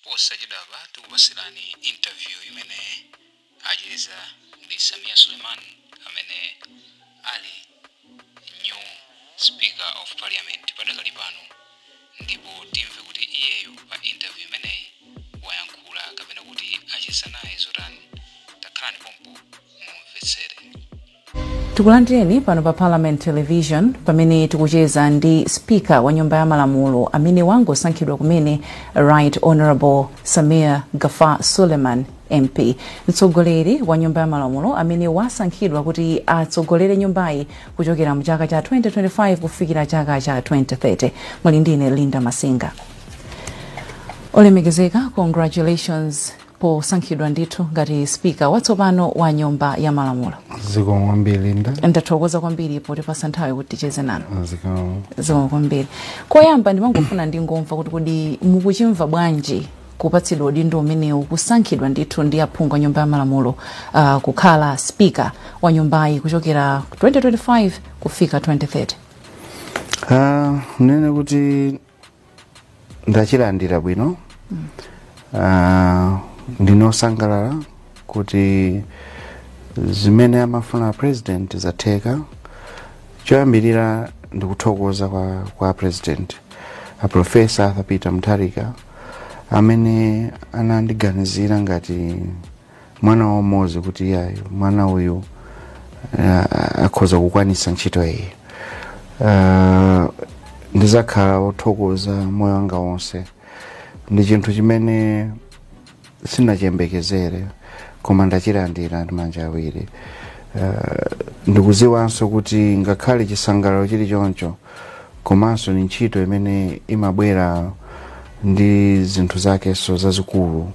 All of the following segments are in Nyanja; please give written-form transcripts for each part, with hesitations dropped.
Posachedwapa tikupasirani interview imene acheza ndi Sameer Suleman, amene ali new Speaker of Parliament padakali pano, ndipo timve kuti iyeyo pa interview imeneyi wayankhula kapena kuti acheza naye zotani. Takhalani pompo mumvetsere. Tikulandireni pano pa Parliament Television pamene tikucheza ndi Speaker wa Nyumba ya Malamulo amene wangosankhidwa kumene, Right Honorable Sameer Gaffar Suleman MP, mtsogoleri wa Nyumba ya Malamulo amene wasankhidwa kuti atsogolere nyumbayi kuchokera mu chaka cha 2025 kufikira chaka cha 2030. Muli ndine Linda Masinga. Olemekezeka, congratulations posankhidwa ndithu ngati Speaker watsopano wa Nyumba ya Malamulo. Zikomo kwambiri, Linda. Ndathokoza kwambiri potipasa nthawi kuti ticheze nanu. Zikomo. Zikomo kwambiri. Koyamba ndimangofuna ndingomva kuti kodi mukuchimva bwanji kupatsidwa udindo umenewu, kusankhidwa ndithu ndi aphungu a Nyumba ya Malamulo kukhala Speaker wa nyumbayi kuchokera 2025 kufika 2030? Nene kuti ndachilandira bwino. Ndinosangalala kuti zimene amafuna President zatheka. Choyambirira ndikuthokoza kwa President, a Professor Arthur Peter Mutharika, amene anandiganizira ngati mwana wamodzi kuti iyayo, mwana uyu akhoza kukwanisa ntchito iyi. Ndizakhala wothokoza moyo wanga wonse. Ndi chinthu chimene sindinachiyembekezere, koma ndachilandira ndi manja awiri. Ndikuziwanso kuti ngakhale chisangalalo chili choncho, komanso ni ntchito imene imabwera ndi zinthu zakenso zazikulu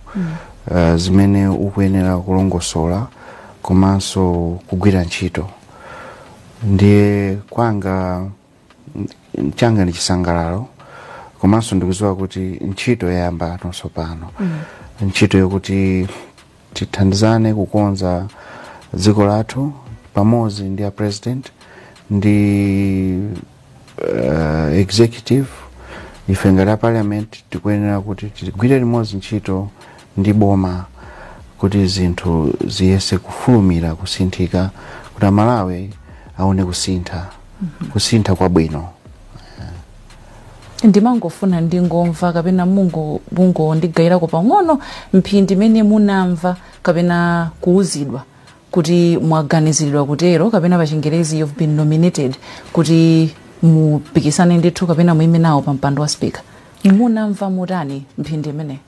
zimene ukuyenera kulongosola komanso kugwira ntchito. Ndiye kwanga changa ndi chisangalalo, komanso ndikuziwa kuti ntchito yayamba nonso pano, ntchito yokuti tithandizane kukonza dziko lathu pamodzi ndi a President ndi executive. Ife ngati a Parliament tikuyenera kuti tigwire limodzi ntchito ndi boma kuti zinthu ziyese kufulumira kusinthika, kuti Amalawi aone kusintha, kusintha kwabwino. Ndimangofuna ndingomva kapena mungondigayirako pang'ono mphindi imene munamva kapena kuuzidwa kuti mwaganiziridwa kutero, kapena pa Chingerezi "you've been nominated" kuti mupikisane ndithu kapena muime nawo pa mpando wa Speaker. Munamva mutani mphindi imene?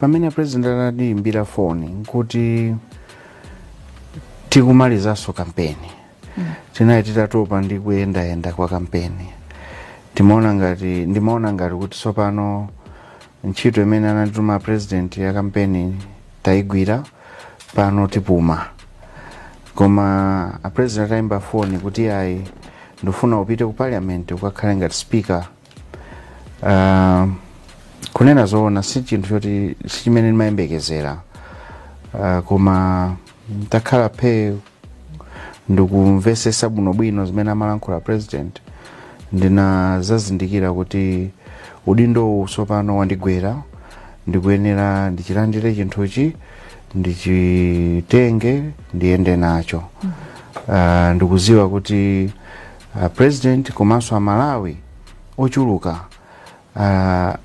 Pamene President anandiyimbira foni nkuti tikumalizanso kampeni. Tinali titatopa ndi kuyendayenda kwa kampeni. Timaona ngati, ndimaona ngati kuti tsopano ntchito imene anatituma President ya kampeni tayigwira, pano tipuma. Koma a President atayimba foni kuti ayi, ndifuna upite ku Parliament ukakhale ngati Speaker, kunena zoona si chinthu choti si chimene ndimayembekezera, koma ntakhala phe ndikumvesesa bwinobwino zimene amalankhula President, ndinazazindikira kuti udindo tsopano wandigwera, ndikuyenera ndichilandire chinthuchi, ndichitenge, ndiyende nacho. Ndikuziwa kuti President komanso Amalawi ochuluka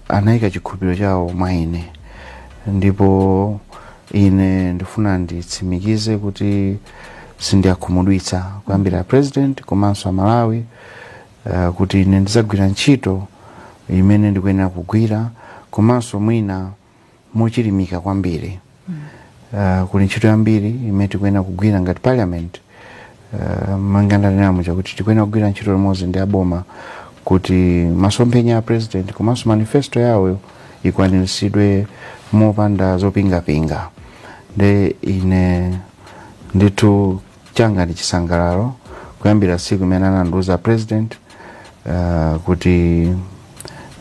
anayika chikhulupiriro chawo mwa ine, ndipo ine ndifuna nditsimikize kuti sindiyakhumudwitsa, kuyambira President komanso Amalawi, kuti ine ndizagwira ntchito imene ndikuyenera kugwira, komanso mwina mochilimika kwambiri. Kuli ntchito yambiri imene tikuyenera kugwira ngati Parliament. Monga ndanena muja kuti tikuyenera kugwira ntchito limodzi ndi aboma kuti masomphenya a President komanso manifesto yawo ikwaniritsidwe mopanda zopingapinga. Nde ine ndithu changa ndi chisangalalo kuyambira tsiku imene anandiuza President kuti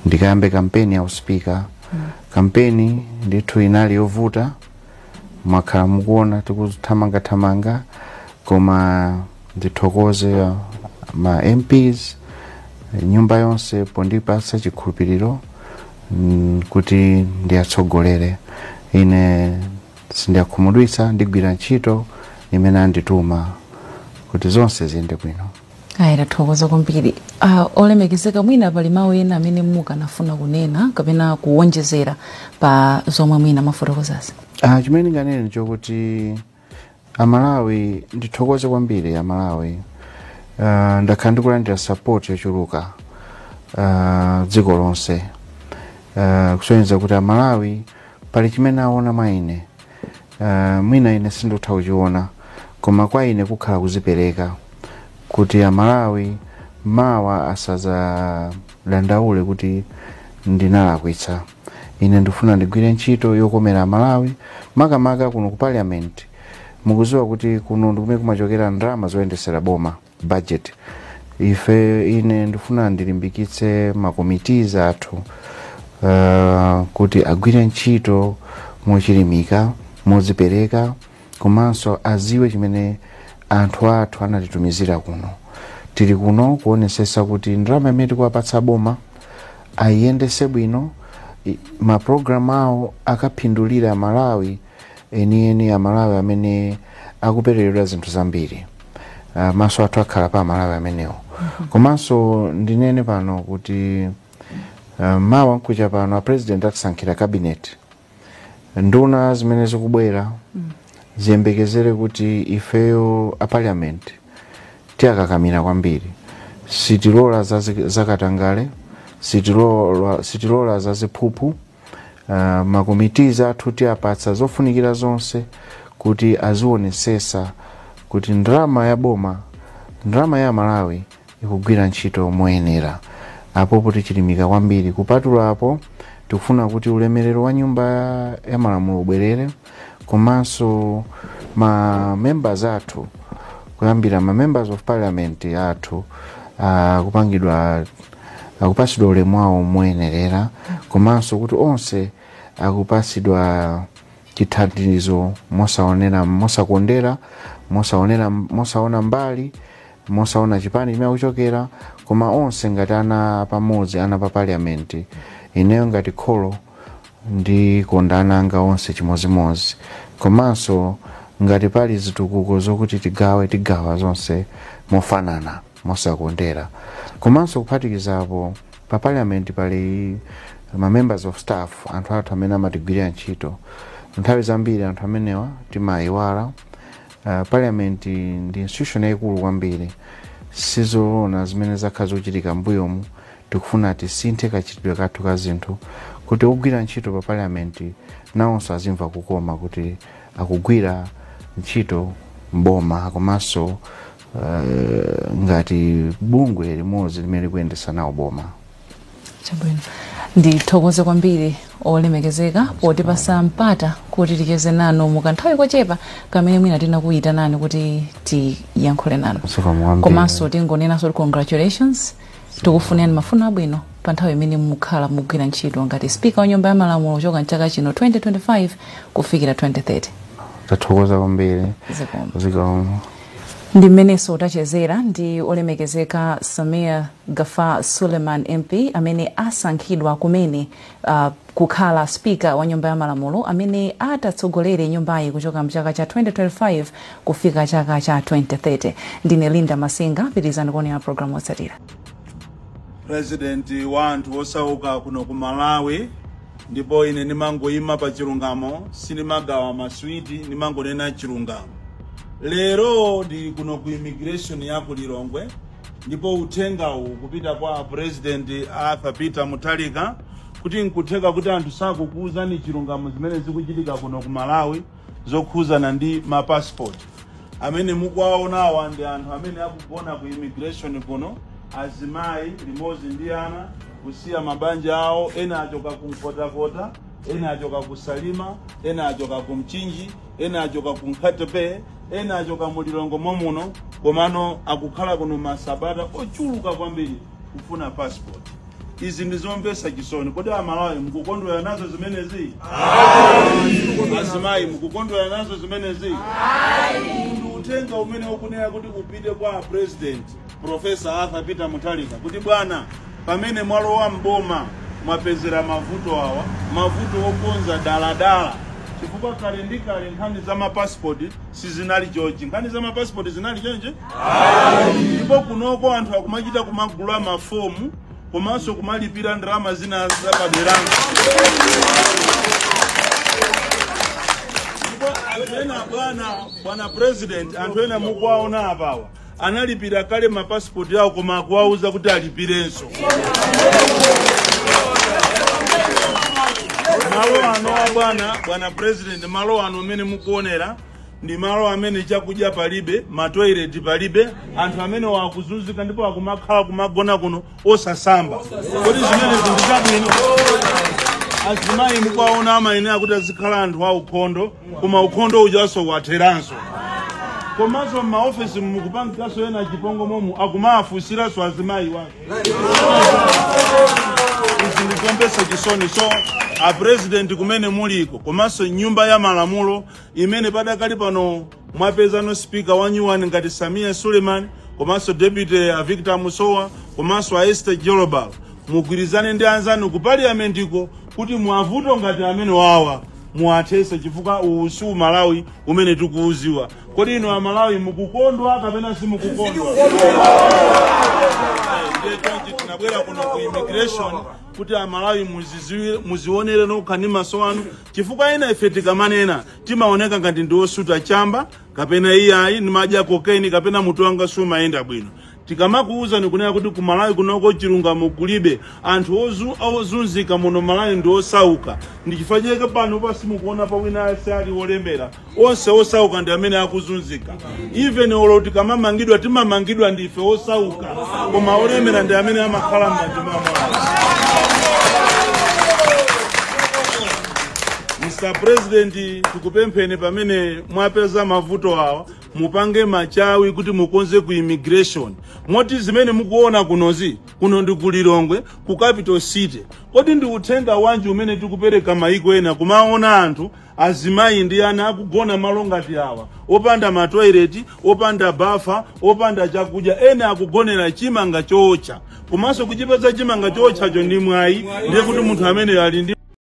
ndikayambe kampeni ya uspika. Kampeni ndithu inali yovuta, mwakhala mukuona tikuthamangathamanga, koma ndithokoze ma MPs, nyumba yonse pondipasa chikhulupiriro. Kuti ndiyatsogolere. Ine sindiyakhumudwitsa, ndigwira ntchito imene andituma kuti zonse ziyende bwino. Ayi, tathokoza kwambiri. Olemekezeka, mwina pali mawu ena amene mukanafuna kunena kapena kuwonjezera pa zomwe mwina mwafotokozazi? Chimene ndinganene nchokuti Amalawi, ndithokoze kwambiri Amalawi. Ndakhala ndikulandira support yochuluka dziko lonse, kusonyeza kuti Amalawi pali chimene aona mwa ine. Mwina ine sindikutha kuchiona, koma kwa ine kukhala kuzipereka kuti Amalawi mawa asazadandaule kuti ndinalakwitsa. Ine ndifuna ndigwire ntchito yokomera Amalawi, makamaka kuno ku Parliament. Mukuziwa kuti kuno ndikumene kumachokera ndalama zoyendesera boma, budget. Ife, ine ndifuna ndilimbikitse ma committees athu kuti agwire ntchito mochilimika, modzipereka, komanso aziwe chimene anthu athu anatitumizira kuno. Tili kuno kuonesesa kuti ndalama imene tikuwapatsa boma ayiyendese bwino, mapulogalamu awo akaphindulira Amalawi enieni, Amalawi amene akupereredwa zinthu zambiri. Maso athu akhala pa Amalawi amenewo. Komanso ndinene pano kuti mawa nkucha pano a President atisankhira cabinet. Nduna zimene zikubwera ziyembekezere kuti ifeyo a Parliament tiyakakamira kwambiri. Sitilola zakatangale, sitilola zaziphuphu. Ma committees athu tiyapatsa zofunikira zonse kuti azionesesa kuti ndalama ya boma, ndalama ya Malawi ikugwira ntchito moyenera. Apopo tichilimika kwambiri. Kupatula apo, tikufuna kuti ulemerero wa Nyumba ya Malamulo ubwerere, komanso ma members athu, kuyambira ma members of Parliament athu, kupangidwa, akupasidwa ulemu wawo moyenerera, komanso kuti onse akupasidwa chithandizo mosaonera, mosakondera, mosaonera, mosaona mbali, mosaona chipani chimene akuchokera, koma onse ngati ana pamodzi, ana pa Parliament. Ineyo ngati kholo ndikonda ana anga onse chimozimozi. Komanso ngati pali zitukuko zokuti tigawe, tigawa zonse mofanana, mosakondera. Komanso kuphatikizapo, pa Parliament pali ma members of staff, anthu athu amene amatigwirira ntchito. Nthawi zambiri anthu amenewa timayiwala. Parliament ndi institution yayikulu kwambiri. Sizoona zimene zakhala zochitika mbuyomu. Tikufuna tisinthe kachitidwe kathu ka zinthu kuti ogwira ntchito pa Parliament nawonso azimva kukoma kuti akugwira ntchito mboma, komanso ngati bungwe limodzi limene likuyendesa nawo boma. Chabwino, ndithokoze kwambiri olemekezeka potipasa mpata kuti ticheze nanu mukanthawi kochepa kamene mwina tinakuyitanani kuti tiyankhule nanu. Zikomo kwambiri. Komanso tingonenanso kuti congratulations, tikufunirani mafuno abwino pa nthawi imene mukhala mugwira ntchito ngati Speaker wa Nyumba ya Malamulo kuchoka mchaka chino 2025 kufikira 2030. Tathokoza kwambiri. Zikomo. Zikomo. Ndi mmenenso tachezera ndi olemekezeka Sameer Gaffar Suleman MP, amene asankhidwa kumene kukhala Speaker wa Nyumba ya Malamulo amene atatsogolere nyumbayi kuchoka mchaka cha 2025 kufika chaka cha 2030. Ndine Linda Masinga, pitirizani kuonera programu otsatira. President wa anthu osauka kuno ku Malawi, ndipo ine ndimangoyima pa chilungamo, sindimagawa maswiti, ndimangonena chilungamo. Lero ndili kuno ku immigration ya ku Lilongwe, ndipo uthengawu kupita kwa President Arthur Peter Mutharika kuti nkutheka kuti anthu sakukuwuzani chilungamo zimene zikuchitika kuno ku Malawi zokhuzana ndi mapassport. Amene mukuwaonawa ndi anthu amene akugona ku immigration kuno, azimayi limodzi ndi ana, kusiya mabanja awo. Ena achoka ku Nkhotakota, ena achoka ku Salima, ena achoka ku Mchinji, ena achoka ku Nkhata Bay, ena achoka mu Lilongwe momuno, komano akukhala kuno masabata ochuluka kwambiri kufuna passport. Izi ndizomvetsa chisoni. Kodi Amalawi mukukondwera nazo zimenezi? Azimayi, mukukondwera nazo zimenezi? Ndi uthenga umene ukunena kuti upite kwa President Professor Arthur Peter Mutharika kuti bwana, pamene mwalowa mboma Mwapezera mavuto awa, mavuto okonza daladala, chifukwa kale ndi kale nkhani za mapasipoti sizinali chonchi. Nkhani za mapasipoti zinali chonchi, ndipo kunoko anthu akumachita kumagula mafomu komanso kumalipira ndalama zina zapaderanso. Ndipo anthu ena, bwana president, anthu ena mukuwaona apawa analipira kale mapasipoti awo, koma akuwauza kuti alipirenso. Malo ano a bwana president, malo ano amene mukuonera ndi malo amene chakudya palibe, matoilet palibe, anthu amene wakuzunzika ndipo akumakhala kumagona kuno osasamba. Kodi zimene zinthu zabwino? Azimayi mukuwaona amayenera kuti azikhala anthu a ukhondo, koma ukhondo ujanso watheranso. Komanso m'maofesi mukupangikanso ena chipongo momu, akumafusiranso azimayi wake. Izi ndikumpesa chisoni. So a president, kumene muliko komanso nyumba ya malamulo imene padakali pano mwapezano speaker wa new one ngati Samia Suleiman, komanso deputy a Victor Musowa, komanso a Esther Jolobala, mugwirizane ndi anzanu ku parliamentiko kuti mwavuto ngati amene wawa muwathese, chifukwa uwu si Umalawi umene tikuuziwa. Kodi inu Amalawi mukukondwa kapena simukukondwa? Ndiye chonchi tinabwera kuno ku immigration kuti Amalawi muzionere nokha ndi maso anu, chifukwa ena ife tikamanena timaoneka ngati ndi osuta chamba, kapena iyayi ndimadya cocaine, kapena mutu wanga sumayenda bwino. Tikamakuwuzani kunena kuti ku Malawi kunoko chilungamo kulibe, anthu ozunzika muno Malawi ndi osauka. Ndi chifukwa chake pano pasimukuona pa wina ase ali wolembera, onse osauka ndi amene akuzunzika. Even olo tikamamangidwa, timamangidwa ndife osauka, koma olemera ndi amene amakhala m'manja mwawo. Mr President, tikupempheni pamene mwapeza mavuto awa mupange machawi kuti mukonze ku immigration, moti zimene mukuona kunozi, kuno ndi ku Lilongwe, ku capital city. Kodi ndi uthenga wanji umene tikupereka maiko ena kumaona anthu azimayi ndi ana akugona malo ngati awa, opanda matoilet, opanda bafa, opanda chakudya, ena akugonera chimanga chootcha, komanso kuchipeza chimanga chootchacho ndi mwayi, ndiye kuti munthu amene ali ndi